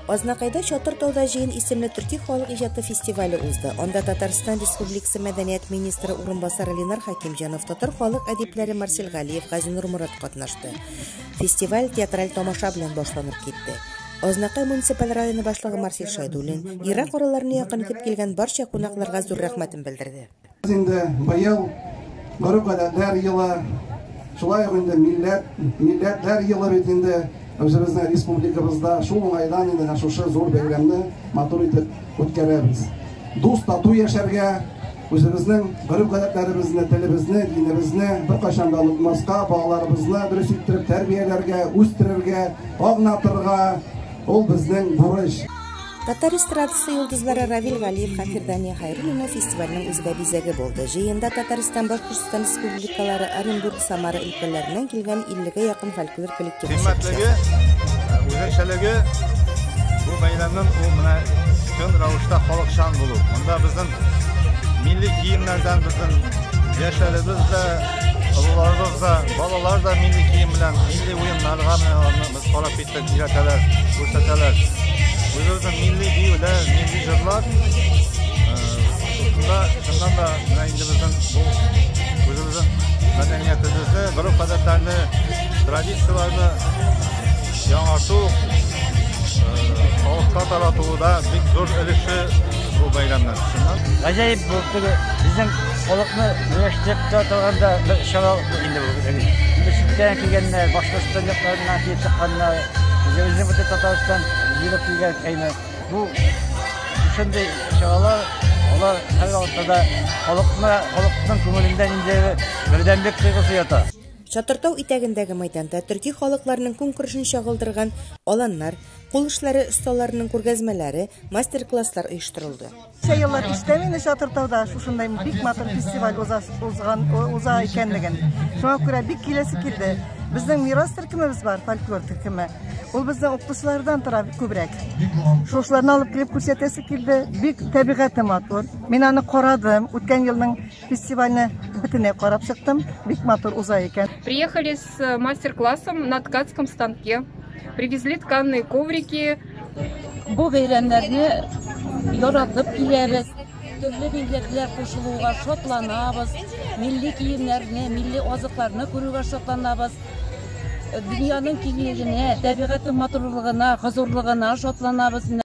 Азнакайда Чатыр тауда җыен исемле төрки халык иҗаты фестивале узды. Анда Татарстан Республикасы мәдәният министры урынбасары Ленар Хәкимҗанов, татар халык әдипләре Марсель Галиев, Газинур Морат катнашты. Фестиваль театраль тамаша белән башланып китте. Азнакай муниципаль районы башлыгы Марсель Шәйдуллин ерак араларны якын итеп килгән барча кунакларга зур рәхмәтен белдерде. Без инде быел гореф-гадәтләр елы, шулай ук инде милләт, милләтләр елы бит инде үзебезнең республикабызда. Шул уңайдан инде менә шушы зур бәйрәмне матур итеп үткәрәбез. Дус, тату яшәргә, үзебезнең гореф-гадәтләребезне, телебезне, динебезне беркайчан да онытмаска, балаларыбызны дөрес иттереп тәрбияләргә, үстерергә, аңлатырга, ул безнең бурыч. Татар эстрадасы йолдызлары Равил Галиев һәм Фирдания Хәйруллина фестивальнең үзгә бизәге булды. Җыенда Татарстан, Башкортстан республикалары, Оренбург, Самара өлкәләреннән килгән 50-гә якын фольклор коллективы чыгыш Кыйммәтлеге, үзенчәлеге бу бәйрәмнең ул менә чын рәвештә халыкчан булу. Монда безнең милли киемнәрдән безнең яшьләребез дә, олыларыбыз да, балалар да милли кием белән, милли уеннарга менә аларны без карап киттек, өйрәтәләр, күрсәтәләр. Үзебезнең милли биюләр, милли җырлар. Шунда, чыннан да, менә инде безнең бу үзебезнең мәдәниятебезне, гореф-гадәтләрне, традицияләрне яңарту, халыкка таратуда бик зур өлеше бу бәйрәмнең. Чыннан. Гаҗәеп бу теге безнең халыкны берләштереп тора торган да бер чара инде бу. Инде читтән килгәннәр, Башкортстан якларыннан килеп чыкканнар, үзебезнең бөтен Татарстан җыелып килгән әйме. Бу шундый чаралар, алар һәрвакытта да халыкны, халыкның күңелендә ниндидер бердәмлек тойгысы ята. Чатыртау итәгендәге мәйданда төрки халыкларның көнкүрешен чагылдырган аланнар, кул эшләре осталарының күргәзмәләре, мастер-класслар оештырылды. Ничә еллар ишетәм инде Чатыртауда шушындай бик матур фестиваль уза, узган, уза икәнлеген. Шуңа күрә бик киләсе килде. Безнең мирас төркемебез бар, фольклор төркеме. Ул безнең укытучылардан тора күбрәк. Шушыларны алып килеп күрсәтәсе килде. Бик табигате матур. Мин аны карадым. Үткән елның фестивальне бөтенләй карап чыктым. Бик матур уза икән. Приехали с мастер-классом на ткацком станке. Привезли тканые коврики. Бу бәйрәмнәрне яратып киләбез. Төрле милләтләр кушылуга шатланабыз. Милли киемнәрне, милли азыкларны күрүгә шатланабыз. Дөньяның киңлегенә, табигатьнең матурлыгына, хозурлыгына шатланабыз.